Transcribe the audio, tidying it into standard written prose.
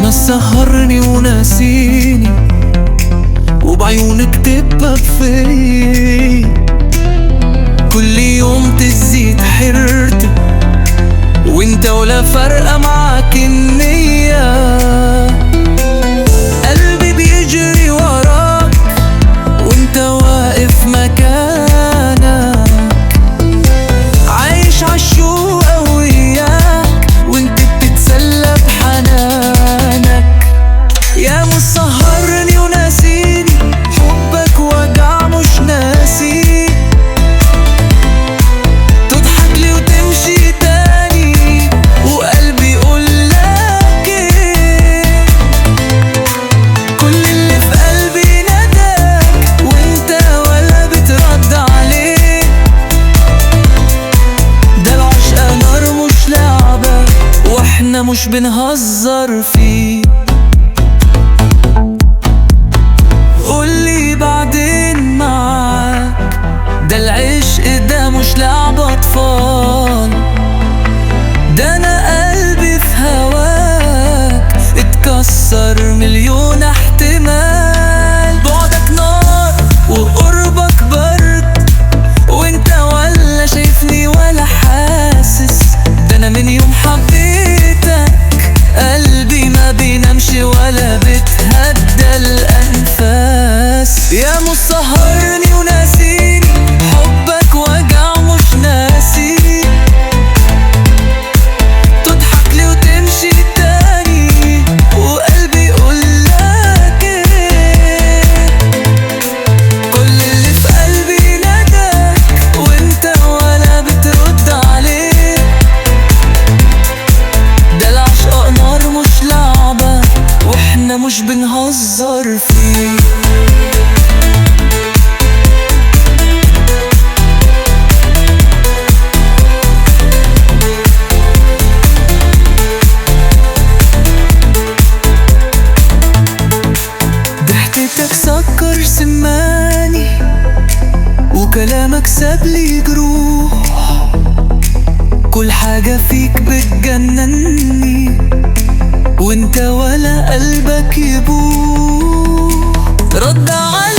مسهرني وناسيني، وبعيونك تبقى في كل يوم تزيد حيرتي، وانت ولا فارقة معاك النية. قلبي بيجري وراك وانت واقف مكانك، عايش عالشوق وياك وانت بتتسلى بحنانك. يا مسهرني وناسيني، حبك وجع مش ناسي، تضحك لي وتمشي تاني وقلبي يقولك ايه. كل اللي في قلبي نداك وانت ولا بترد عليه، ده العشق نار مش لعبة واحنا مش بنهزر فيه. قولي بعدين معاك، ده العشق ده مش لعب أطفال، ده أنا قلبي في هواك اتكسر مليون احتمال. بعدك نار وقربك برد، وانت ولا شايفني ولا حاسس، ده أنا من يوم حبيتك قلبي ما بينامش ولا بتهدى الأنفاس. يا مسهرني وناسيني، حبك وجع مش ناسي، تضحك لي وتمشي تاني وقلبي يقولك ايه. كل اللي في قلبي نداك وانت ولا بترد عليه، ده العشق نار مش لعبة واحنا مش بنهزر فيه. ضحكتك سكر سماني وكلامك سابلي جروح، كل حاجة فيك بتجنني وانت ولا قلبك يبوح. رد علي.